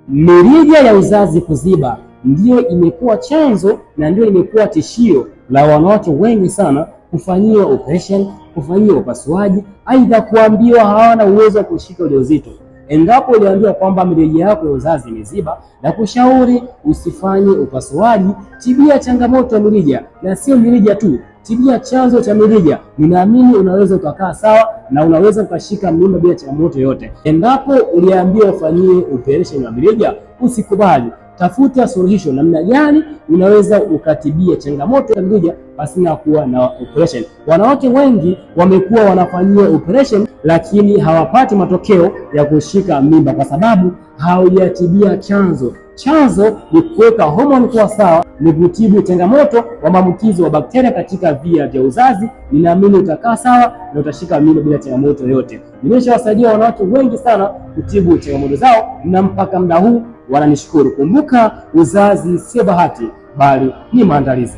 Mirija ya uzazi kuziba ndiyo imekuwa chanzo na ndiyo imekuwa tishio la wanawake wengi sana kufanyiwa operation, kufanyiwa upasuaji, aidha kuambiwa hawana uwezo wa kushika ujauzito. Endapo uliambiwa kwamba mirija yako ya uzazi imeziba, na kushauri usifanye upasuaji, tibia changamoto ya mirija, na sio mirija tu, tibia chanzo cha mirija. Ninaamini unaweza ukakaa sawa na unaweza ukashika mimba bila changamoto yoyote. Endapo uliambiwa ufanyie operation ya mirija, usikubali. Tafuta suluhisho, namna gani unaweza ukatibia changamoto ya mirija pasina kuwa na operation. Wanawake wengi wamekuwa wanafanyia operation lakini hawapati matokeo ya kushika mimba kwa sababu haujatibia chanzo. Chanzo ni kuweka homoni kuwa sawa, ni kutibu changamoto wa maambukizi wa bakteria katika via vya uzazi. Ninaamini utakaa sawa na utashika mimba bila changamoto yoyote. Nimeshawasaidia wanawake wengi sana kutibu changamoto zao na mpaka muda huu wananishukuru. Kumbuka, uzazi sio bahati, bali ni maandalizi.